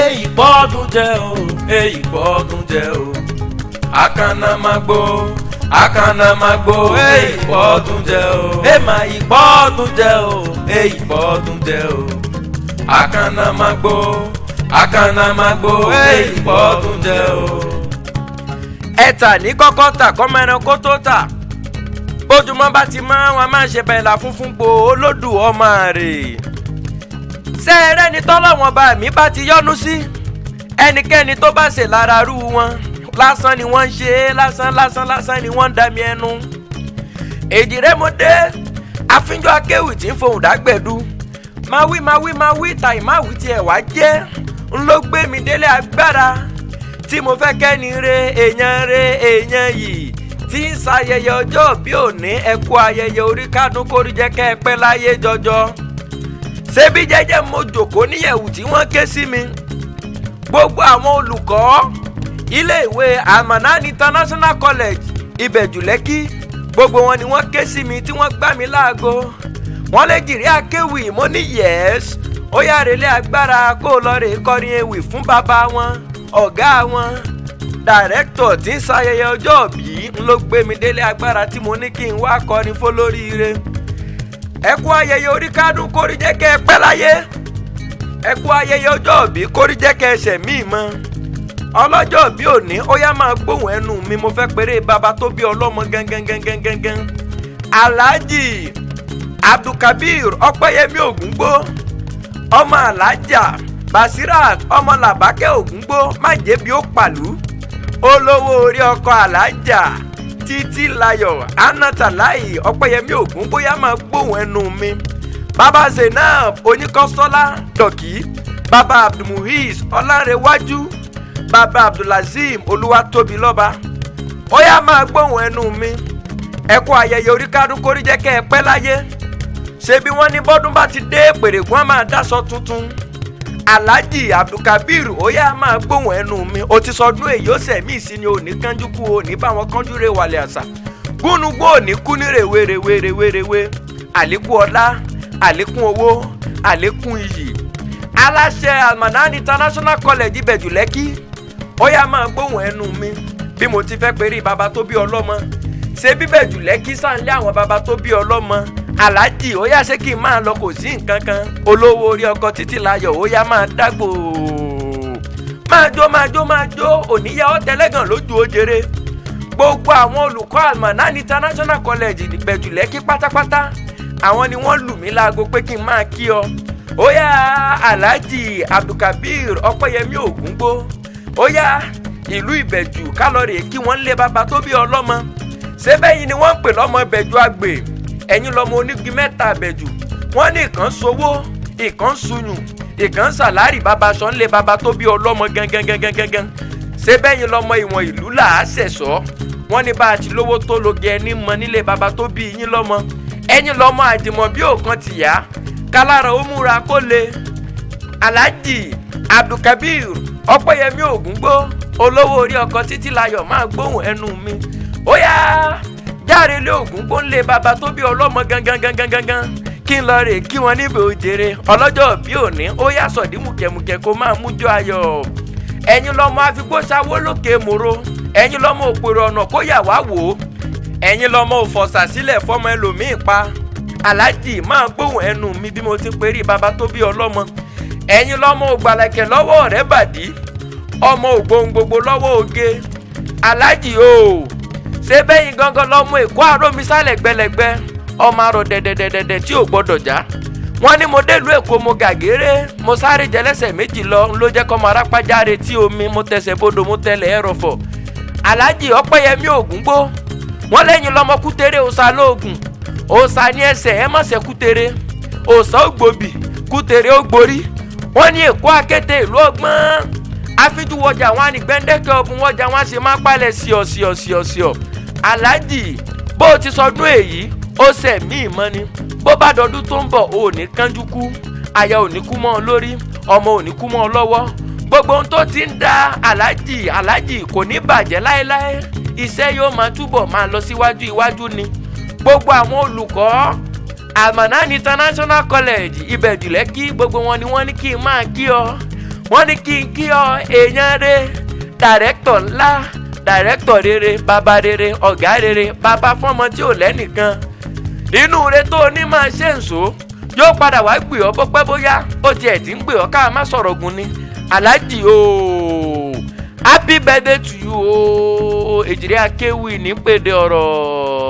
Èyí pọ́ọ̀dún jẹ́ o, èyí pọ́ọ̀dún jẹ́ o, àkànnàmàgbò, àkànnàmàgbò, èyí pọ́ọ̀dún jẹ́ o, èmà ìpọ́ọ̀dún jẹ́ o, èyí pọ́ọ̀dún jẹ́ o, àkànnàmàgbò, àkànnàmàgbò, èyí pọ́ọ̀dún jẹ́ o. Ẹ̀tà ní kọ́kọ́ tà kọ́mọ ẹranko tó tà, bójúmọ́ bá ti mọ́ wọn máa ń ṣe bẹ̀rẹ̀ là funfun gbo olódù ọmọ rè. Sẹ́ẹ̀rẹ́ ni tọ́lọ́wọ́n bá mi bá ti yọ́nú sí, ẹnikẹ́ni tó bá ṣe lára rú wọn lásán ni wọ́n ń ṣe é, lásán lásán lásán ni wọ́n ń dami ẹnu. Èjì rẹ mo dé àfínjọ akéwì tí ń fohùn dágbẹ̀dú, máa wí máa wí máa wí tàì máa wí tiẹ̀ wá jẹ́ ń ló gbé mi délé agbára tí mo fẹ́ kẹ́ni re èèyàn re èèyàn yìí tí ń ṣayẹyẹ ọjọ́ bí òní. Ẹ kú ayẹyẹ orí kádùn kórí jẹ́ kẹ́ ẹ pẹ́ láyé jọjọ. Ṣebí jẹ́jẹ́ mo jòkó níyẹ̀wù tí wọ́n ké sí mi. Gbogbo àwọn olùkọ́ iléèwé Almanan International College, Ìbẹ̀jú Lẹ́kì, gbogbo wọn ni wọ́n ké sí mi tí wọ́n gbá mi láago. Wọ́n lè jìrì akéwì, mo ní yes, ó yá relé agbára kó o lọ rè kọrin ewì fún bàbá wọn, ọ̀gá wọn, dàrẹ́tọ̀ tí ń ṣayẹyẹ ọjọ́ òbí. Ń ló gbé mi délé agbára tí mo ní kí n wá kọrin fólóríire. Ẹ kú ayẹyẹ orí kádùn kórí jẹ́ kẹ́ ẹ pẹ́ láyé. Ẹ kú ayẹyẹ ọjọ́ òbí kórí jẹ́ kẹ́ ẹ ṣẹ̀mí mọ́. Ọlọ́jọ́ òbí òní, ó yá máa gbóhùn ẹnu mi. Mo fẹ́ péré bàbá tó bí ọlọ́mọ gangan gangan gangan, Alhaji Abdulkabir Ọpẹ́yẹmí Ògúngbó, ọmọ Alhaja Basirat, ọmọ Làbákẹ́ Ògúngbó májèbí ó pàlú, olówó orí ọkọ Alhaja Títí Láyọ̀ Anatalai Ọpẹ́yẹmí Ògúngbóyá, máa gbóhùn ẹnu mi. Bàbá Zainab Oníkọ́sọ́lá Dọ̀kí, bàbá Abdulmuiz Ọlárẹ̀wájú, bàbá Abdulazim Olúwatóbilọ́ba, ó yá máa gbóhùn ẹnu mi. Ẹ kú ayẹyẹ orí kádùn kórí jẹ́ kẹ́ ẹ pẹ́ láyé. Ṣebí wọ́n ní bọ́dún bá ti dé pèrègùn á máa dáṣọ tuntun. Alhaji Abdulkabir, ó yá máa gbóhùn ẹnu mi. O ti sọdún èyí ó sẹ̀mí ìsinmi, òní kánjú kú, òní báwọn kánjú rè wàlẹ̀ àṣà, gúnugún òní kú ní rèwerèwerèwerèwe. Àlékún ọlá, àlékún owó, àlékún iyì. Aláṣẹ Almanan International College, Ìbẹ̀jú Lẹ́kì, ó yá máa gbóhùn ẹnu mi bí mo ti fẹ́ perí bàbá tó bí ọlọ́mọ. Ṣé bíbẹ̀jú Lẹ́kì sáńlé àwọn bàbá tó bí ọlọ́mọ? Alhaji, ó yá ṣé kí n máa lọ, kò sí nǹkan kan. Olówó orí ọkọ Títí Láyọ̀, ó yá máa dágbò, máa jó máa jó máa jó, òníyá ọ tẹlẹ́gàn lójú ojere. Gbogbo àwọn olùkọ́ Almanan International College, Ìbẹ̀jú Lẹ́kì pátápátá, àwọn ni wọ́n lù mí láago pé kí n máa kí ọ. Ó yá Alhaji Abdulkabir Ọpẹ́yẹmí Ògúngbó, ó yá ìlú Ìbẹ̀jú kálọ̀rì kí wọ́n lé bàbá tó bí ọlọ́mọ. Ṣé bẹ́yìn ni wọ́n ń pè lọ́mọ Ìbẹ̀jú àgbè? Ẹ̀yin lọ́mọ onígi mẹ́ta Ìbẹ̀jú, wọ́n ní ìkan sowó, ìkan sunyùn, ìkan sàlárì bàbá aṣọ ńlẹ̀ bàbá tó bí ọlọ́mọ gangan gangan gangan. Ṣé bẹ́yìn lọ́mọ ìwọ̀n ìlú là á ṣẹ̀ṣọ́? Wọ́n ní bá a ti lówó tó loge ẹni mọ nílé bàbá tó bí yín lọ́mọ. Ẹ̀yin lọ́mọ àdìmọ̀ bí òkan tìyá kálára ó múra kó le. Alhaji Abdulkabir Ọpẹ́yẹmí Ògúngbó, olówó orí ọkọ Títí Láyọ̀, máa gbóhùn ẹnu mi. Ó yá járe lé Ògúngbó ńlé bàbá tó bí ọlọ́mọ gangan gangan gangan, kí n lọ rè kí wọn níbi òjèrè ọlọ́jọ́ bí òní. Ó yá sọ̀dí mùkẹ́mùkẹ́ kó máa mújó ayọ̀. Ẹ̀yin lọ́mọ àfigbóṣáwó lókè mòro, ẹ̀yin lọ́mọ òpèrè ọ̀nà kó yà wá wò ó, ẹ̀yin lọ́mọ òfọ̀sà sílẹ̀ fọmọ ẹlòmíì pa. Alhaji máa gbóhùn ẹnu mi bí mo ti perí bàbá tó bí ọlọ́mọ. Ẹ̀yin lọ́mọ ògbàlẹ̀kẹ̀ lọ́wọ́ rẹ̀ bàdí, ọmọ ògbóhùn gbogbo lọ́wọ́ oge. Alhaji o, ṣé bẹ́yìn gangan lọ́mọ Èkó àrómisálẹ̀ gbẹlẹ̀gbẹ́, ọmọ arọ dẹ̀dẹ̀dẹ̀dẹ̀ tí ò gbọ́dọ̀ já. Wọ́n ní mo délùú Èkó, mo gàgéré, mo sáré jẹlẹ́sẹ̀ méjì lọ, ń ló jẹ́ kọ́mọ arápájáre tí omi mo tẹsẹ̀ bodò mo tẹlẹ̀ ẹ̀rọ̀fọ̀. Alhaji Ọpẹ́yẹmí Ògúngbó, wọ́n lẹ́yìn lọ́mọ kútéré òòṣà lóògùn, òòṣà ní ẹsẹ̀ ẹ mọ̀sẹ̀ kútéré, òòṣà ògbòbì kútéré ògbórí. Wọ́n ní Èkó akéte ìlú ọgbọ́n, àfijù wọjà wọn àní gbẹ́ndẹ́kẹ́ ọ̀bùn wọjà wọn sì máa palẹ̀ síọ̀ síọ̀ síọ̀ síọ̀. Alhaji, bó o ti sọdún èyí ó sẹ̀ mí ìmọ̀ ni, bó bá dọdún tó ń bọ̀ o ò ní kánjú kú, aya ò ní kú mọ́ ọ lórí, ọmọ ò ní kú mọ́ ọ lọ́wọ́. Gbogbo ohun tó ti ń da Alhaji, Alhaji kò ní bàjẹ́ láéláé, iṣẹ́ yóò máa túbọ̀ máa lọ síwájú iwájú ni. Gbogbo àwọn olùkọ́ Almanan International College, Ìbẹ̀jú Lẹ́kì, gbogbo wọn ni wọ́n ní kí n máa kí ọ. Wọ́n ní kí n kí ọ, èèyàn rẹ, director ńlá, director rere, bàbá rere, ọ̀gá rere, bàbá fọ́mọ tí ò lẹ́nìkan. Inú rẹ tó o ní máa ṣe ń so yóò padà wá gbé ọ bó pẹ́ bóyá. Ó tiẹ̀ ti ń gbé ọ, ká má sọ̀rọ̀ gun ni. Aláàjì ooo, happy birthday to you ooo. Èjìrẹ́ akéwì nípèdè ọ̀rọ̀.